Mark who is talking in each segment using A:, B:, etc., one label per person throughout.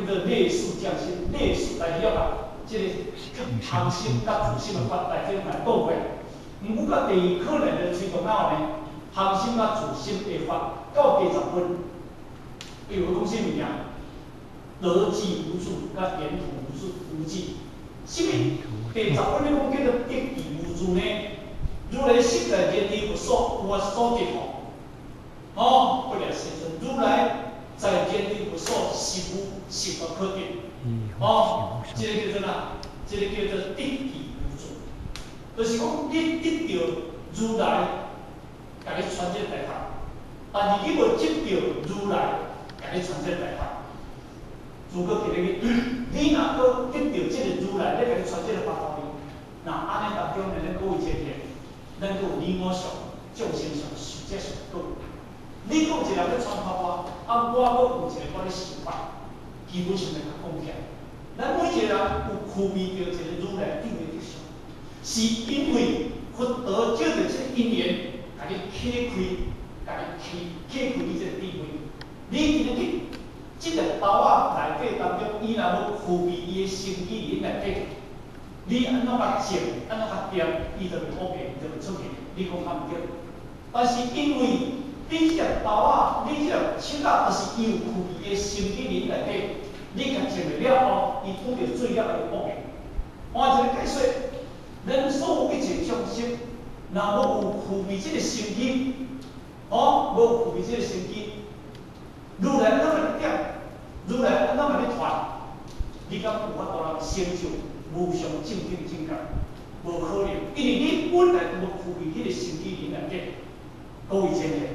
A: 做類似降心，類似，但是要共這个行深佮自心的法來這來倒過來。毋過到第二科來就推動了呢，行深佮自心的法到第十分，伊有講啥物件？得寂無住，佮言土無住無記。啥物？第十分你講叫做得寂無住呢？如來實在言離佛所，有法所得吼。哦，不了世尊，如來在言離佛所實無實法可得。哦，這个叫做哪？這个叫做得寂無住，就是講你得著如來，共你傳這個大法，但是你無得著如來，共你傳這個大法。如果今日你若閣得著這个如來咧共你傳這個法道呢，那按呢當中呢，咱閣有一個，咱閣有你我相、眾生相、壽者相閣。你閣有一個人咧傳法我，啊，我閣有一個我咧受法，基本上來講起來，咱每一個人有具備著一個如來頂的德相，是因為佛陀借著這個因緣，共你啟開，共你啟啟開你這個智慧。你今日去這個包仔內底當中，伊若無具備伊的生機輪內底，你按怎共種，按怎共掂，伊就袂好變，伊就袂出現。你講對毋對？但是因為你這個包仔，你這個手仔，就是伊有具備伊的生機輪內底，你共種了後，伊拄著水了會變。換一個解說，咱所有一切眾生，若無有具備這個生機，哦，無具備這個生機，如來按怎共你點？如來按怎共你傳？你敢有法度通成就無上正等正覺？無可能，因為你本來就無具備彼個生機輪內底，各位真的。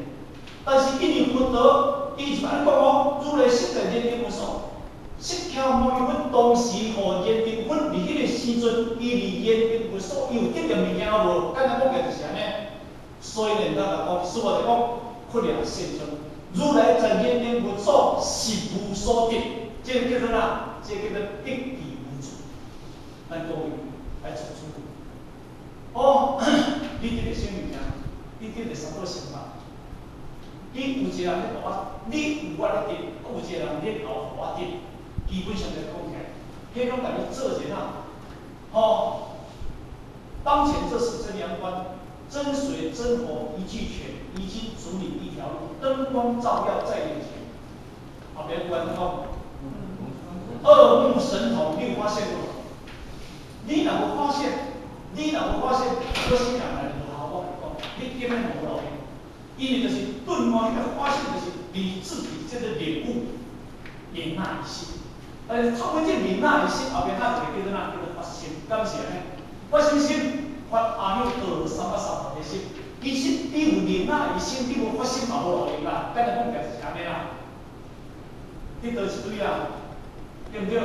A: 但是因為佛陀，伊是按呢講哦，如來實在燃燈佛所，釋迦牟尼佛當時予燃燈佛佇彼個時陣，伊佇燃燈佛所，伊有得著物件無？簡單講起來就是按呢。所以呢，咱來講，師父就講，佛了世尊，如來在燃燈佛所實無所得，這個叫做哪？這個叫做得寂無住。咱各位愛做主。哦，你得著啥物件？你得著三寶乘法。你有一個人咧予我，你有我咧得，閣有一個人咧後予我得，基本上來講起來，彼攏共你做一個哪？吼，當前這是真陽觀，真水真火一俱全，已經指引一條路，燈光照耀在眼前。後壁有按怎講？二目神通，你有發現無？你若無發現，你若無發現，閣死人來就無效。我共你講，你根本無路用。因為就是頓悟，彼個發現就是你自己這個領悟，領納一心。但是透過這領納一心，後壁還有一個叫做哪？叫做發心，敢是按呢？發什麼心？發阿耨多羅三藐三菩提心。其實你有領納一心，你無發心嘛無路用啦。簡單講起來就是按呢啦。得道一堆啊，對毋對？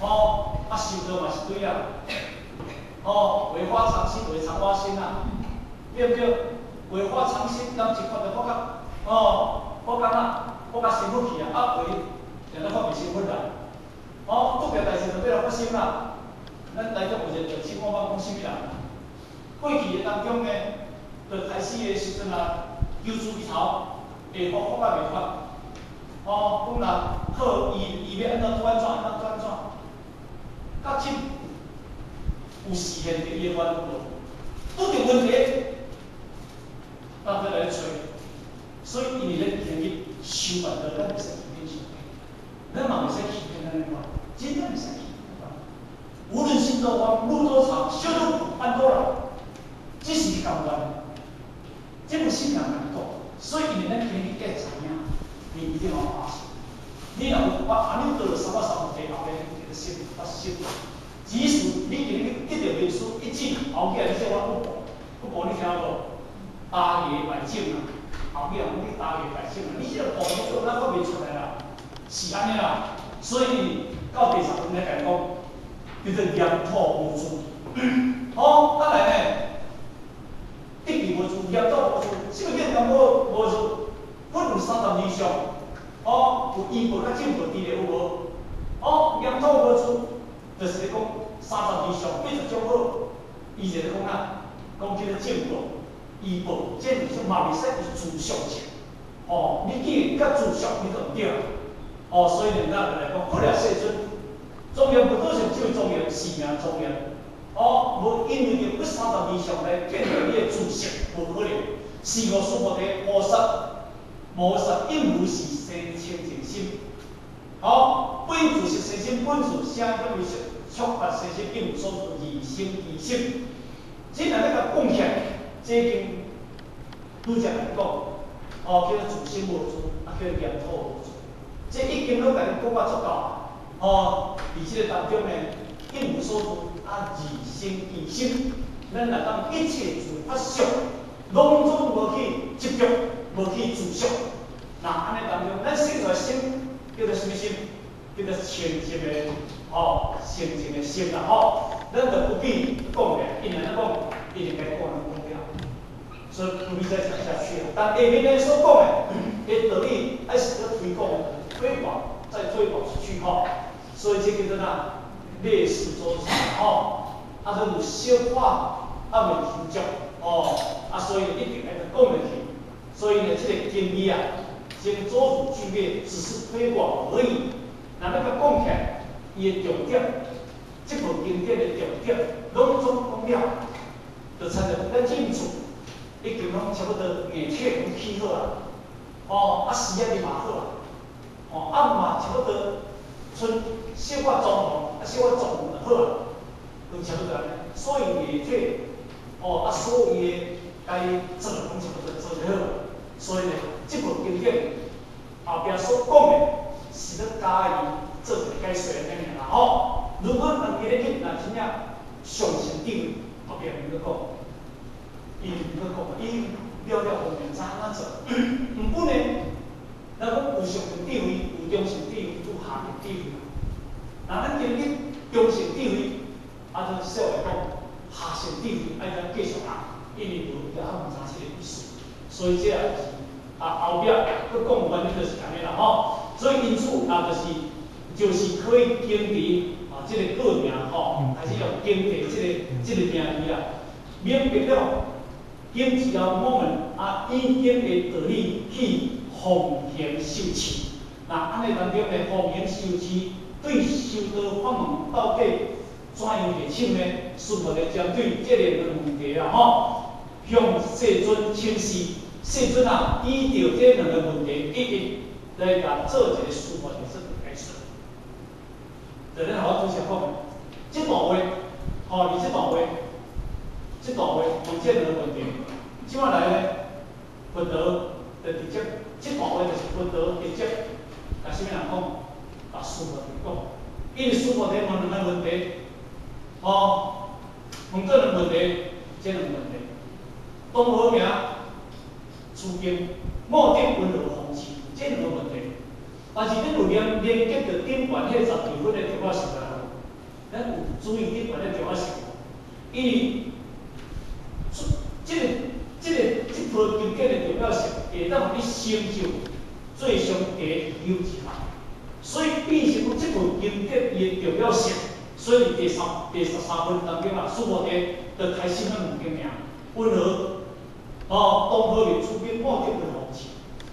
A: 吼，啊修道嘛是對啊。吼，為發長心，為長發心啊，對毋對？為發長心，人一發就發到，哦，發到哪？發到成佛去啊！啊，為定咧發袂成佛啦。哦，拄著代誌就欲來發心啦。咱台中有一個就請我捌講啥物人？過去的當中呢，就開始的時陣啊，求諸頭會發發甲袂發。哦，講若好，伊伊欲按怎做按怎按怎做按怎，到這有實現著伊的願望無？拄著問題，咱閣來揣，所以因為咱今日修辦道，咱袂使欺騙上帝，咱嘛袂使欺騙咱的話，真正袂使欺騙。無論行多遠，路多長，修多苦，辦多難，這是甘願的，這無信仰共你講。所以因為咱今日計知影，你一定要發心。你若有發阿耨多羅三藐三菩提後壁一個心發心，即使你今日得著文殊一指後壁你說我不不不，你聽無？大牙擺正啊，後壁講你大牙擺正啊，你這個步你做咱發袂出來啦，是按呢啦。所以到第十分來講，叫做言土無住。好，再來呢？得寂無住，言土無住，啥物叫言土無住？佛有32相，哦，有依報佮證報佇咧有無？哦，言土無住，就是咧講32相80種好，伊就咧講啊，講這個證報、依報，這兩種嘛袂使有自相者。哦，你既然佮自相，你就毋對啦。哦，哦，所以呢，咱來講，不了世尊，莊嚴佛陀是這位莊嚴，是名莊嚴。哦，無因為著不32相來建立你的自性，無可能。是故須菩提，菩薩摩薩應如是生清淨心。哦，本自是生心，本自聲香味觸法生心，應無所住而生其心。這若欲共講起來，這已經拄才來講，哦，叫做自心無住，啊，叫做嚴土無住。這已經攏共你講甲足夠。哦，佇這個當中呢，應無所住，啊，而生其心。咱若當一切諸法相，攏總無去執著，無去執著。那按呢當中，咱生出來心叫做啥物心？叫做清淨的，吼，清淨的心啦，吼。咱就不必講咧，因為按怎講，一定該講攏講了，所以不必再講下去了。但下面呢所講的，的道理，愛是閣推廣、推廣、再推廣出去吼。所以這叫做哪？類似做啥吼？啊，都有小可啊未執著哦，啊，所以一定愛閣講落去。所以呢，這個經義啊，經祖師具備，只是推廣而已。若欲閣講起來，伊的重點，這部經典的重點，攏總講了，就親像咱進厝，已經攏差不多硬體攏起好啊，哦，啊，時仔日嘛好啊，哦，啊嘛差不多，賰小可裝潢，啊小可裝潢就好啊，都差不多按呢。所以硬體，哦，啊所有的該做的攏差不多做得好。所以呢，這部經典後壁所講的，是咧加伊做一個解說按呢爾啦吼。如果人今日去若真正上乘智慧，後壁毋閣講，伊毋閣講，伊了了分明知按怎做。毋過呢，咱講有上乘智慧，有中乘智慧，有下乘智慧。若咱今日中乘智慧，啊，就說來講，下乘智慧愛咱繼續學，因為無伊猶毋知這個意思，所以這也是啊後壁閣講原因就是按呢啦吼。所以因此啊，就是可以堅持啊，這個個名吼，開始用堅持這個名字啦。明白了，經之後我們啊已經會道理去奉行修持。那按呢當中呢，奉行修持對修道法門到底怎樣下手呢？師父咧針對這兩個問題啊，吼，向世尊請示。世尊啊，依著這兩個問題，一一來共做一個示範，做解說。就咱頭拄才講的，這段話，吼，佇這段話，這段話問這兩個問題，這擺來呢，佛陀就直接，這段話就是佛陀直接，共啥物人講？共須菩提講。因為須菩提問兩個問題，吼，問這兩個問題，這兩個問題，當何名？諸經目的云何弘持？這兩個問題，但是恁有連結著頂懸彼12分的重要性啊？咱有注意頂懸的重要性無？因為，這部經典的重要性，會當予你成就最上第一希有之法。所以變成講這部經典伊的重要性，所以第13分當中啊，須菩提就開始咱問經名，云何？哦，當何名諸經目的云何弘持？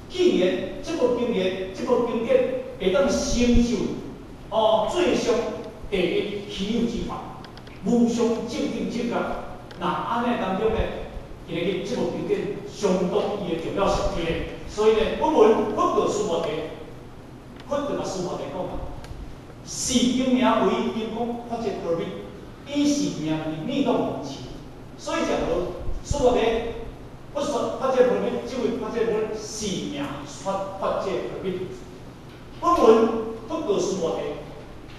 A: 既然這部經典，這部經典會當成就哦最上第一希有之法，無上正等正覺。那按呢當中呢，今日這部經典相當伊的重要性佇咧。所以呢，本文佛告須菩提，佛就共須菩提講啊，是經名為金剛法界波羅蜜，以是名為密動弘持。所以講說，須菩提。佛說法界波羅蜜，這位法界波羅蜜是名法界波羅蜜。本文佛告須菩提，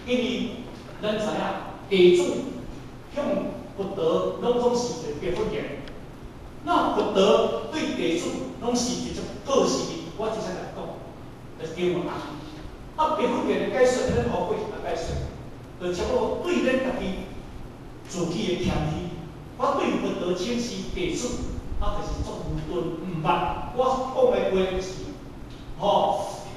A: 因為咱知影地主向佛陀攏總是一個白佛言，那佛陀對地主攏是一種個性，我直接來講，就是中文啊。啊，白佛言的解說，咱後過去解說，就差不多對咱家己自己的謙虛，我對佛陀請示地主。啊，就是足愚鈍，毋捌。我講的話是，吼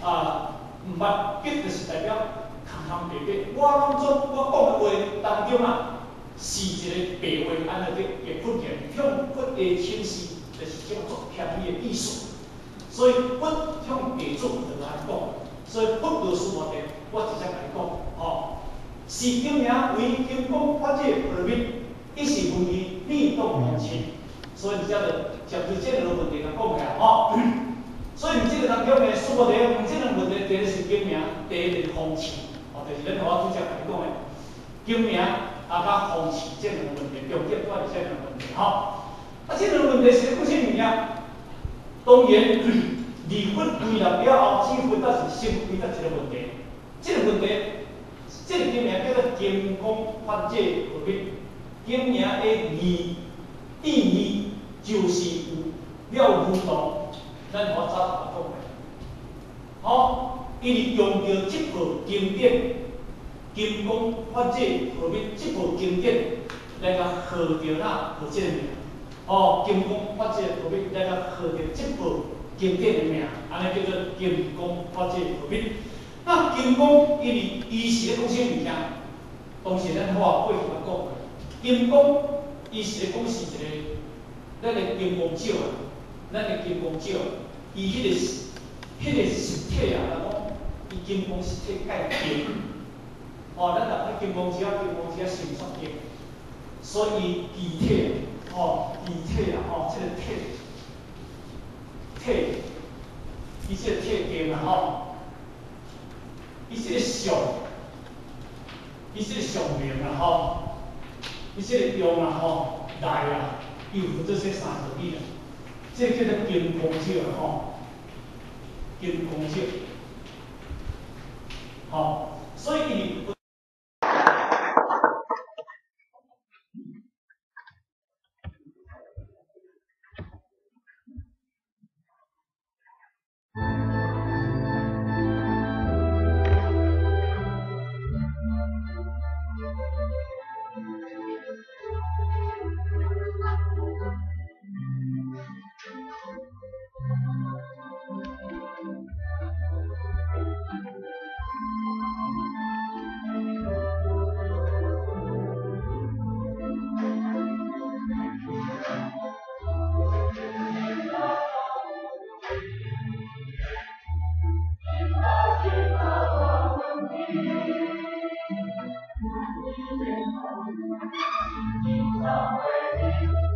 A: 啊，毋捌，彼就是代表空空白白。我攏總我講的話當中啊，是一個白話，按呢叫白佛言，向佛的請示，就是這種足謙虛的意思。所以佛向地主就來講，所以佛道须菩提，我直接共你讲，吼，是经名为金刚法界波罗蜜，伊是文义逆动风尘，所以你才就针对这两个问题来讲起来，吼。所以这个当中呢，须菩提问这两个问题，第一是经名，第二就是风尘，吼，就是咱我拄才共你讲的经名啊，佮风尘这两个问题，重点主要是这两个问题，吼。啊，这两个问题是咧讲啥物件？当然，离佛归纳了后，只回答是先回答一个问题。这个问题，这个经名叫做金刚法界波罗蜜。经名的义意义就是有了如动，咱我早头讲的。吼，伊是强调这部经典《金刚法界波罗蜜》这部经典来共号著啦，号这个名。哦，金刚法界波罗蜜来共号著这部经典的名，按呢叫做金刚法界波罗蜜。那金刚，因为伊是咧讲啥物件？当时咱好啊过去捌讲过，金刚伊是咧讲是一个咱的金刚石啊，咱的金刚石，伊彼个实体啊，来讲，伊金刚实体盖金。哦，咱若睇金刚石啊，金刚石啊，是毋煞金，所以具体，吼，具体啊，吼，这个体，体，伊这个体金啊，吼。伊这个相，伊这个相名啊吼，伊这个用啊吼来啊，伊有这些三个字啦，这个叫做金刚石吼，金刚石，吼，所以伊。
B: Thank you.